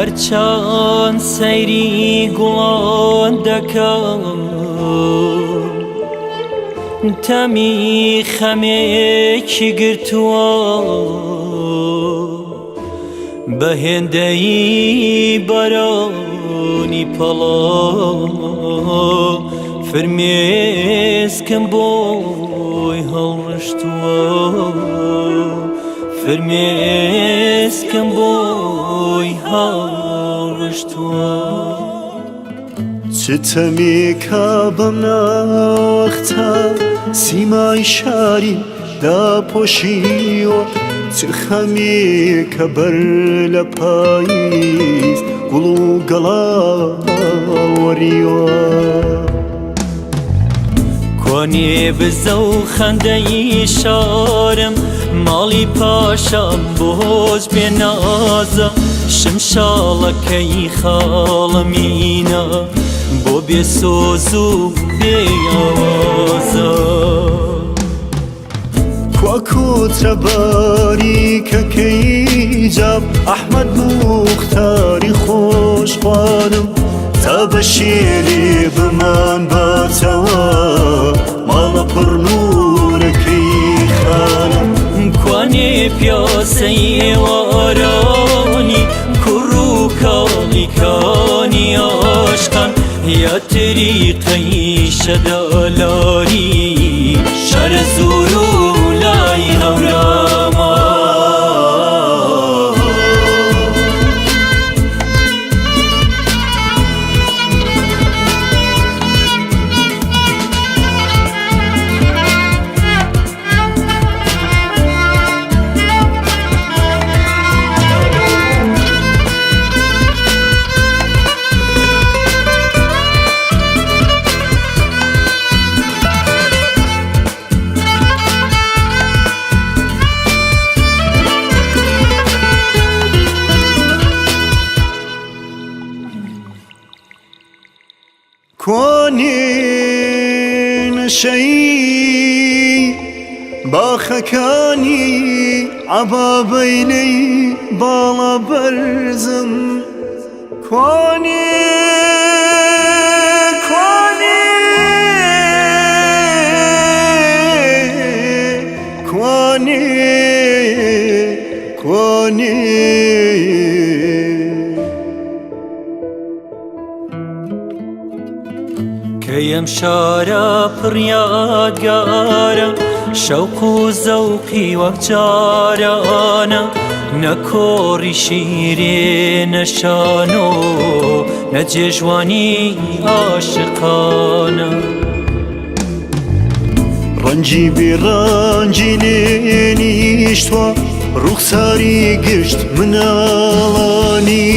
هەرچەند سەیری گوڵان دەکەم تەمی خەمێکی گرتووە بە هێندەی بەرانی پەڵا فرمێسکم بۆی هەڵڕشتووە فرمێسکم بۆی هەڵڕشتووە. چ تەمێکە بەم ناوەختە سیمای شاری داپۆشیوە چ خەمێکە بەر لە پاییز گوڵ و گەڵا وەریوە. کوانێ بزە و خەندەی شارم ماڵی پاشام بۆش بێ نازە شمشاڵەکەی خاڵەمینە بۆ بێ سۆز و بێ ئاوازە. کوا کۆترە باریکەکەی جاف ئەحمەد موختاری خۆشخوانم تا بە شێرێ بمان باتەوە ماڵە پڕ نوورەکەی خانم. کوانێ پیاسەی ئێوارانی کوڕ و کاڵی کانی عاشقان یا تریقەی شەدالاری شارەزوور و لای هەورامان. کوانێ نەشەی باخەکانی عەبابەیلەی باڵا بەرزم کوانێ کوانێ کوانێ کوانێ کەی ئەم شارە پڕ یادگارە شەوق و زەوقی وەک جارانە نە کۆڕی شیرێ نە شانۆ نە جێژوانی عاشقانە. ڕەنجی بێ ڕەنجی لێ نیشتوە ڕوخساری گشت مناڵانی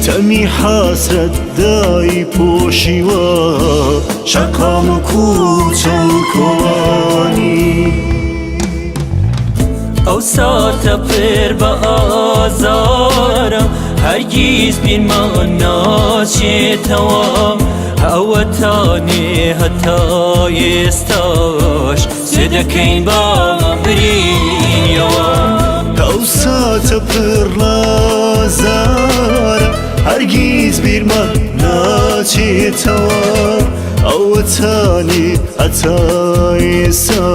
تەمی حەسرەت دای پۆشیوە شەقام و کوچە و کۆڵانی. ئەو ساتە پێر بە ئازارە هەرگیز بیرمان ناچێتەوە ئەوەتانێ هەتا ئێستاش چ دەکەین با برینیەوە. ئەو ساتە پڕ ئازارە هەرگیز بیرمان ناچێتەوە ئەوەتانێ هەتا ئێستا.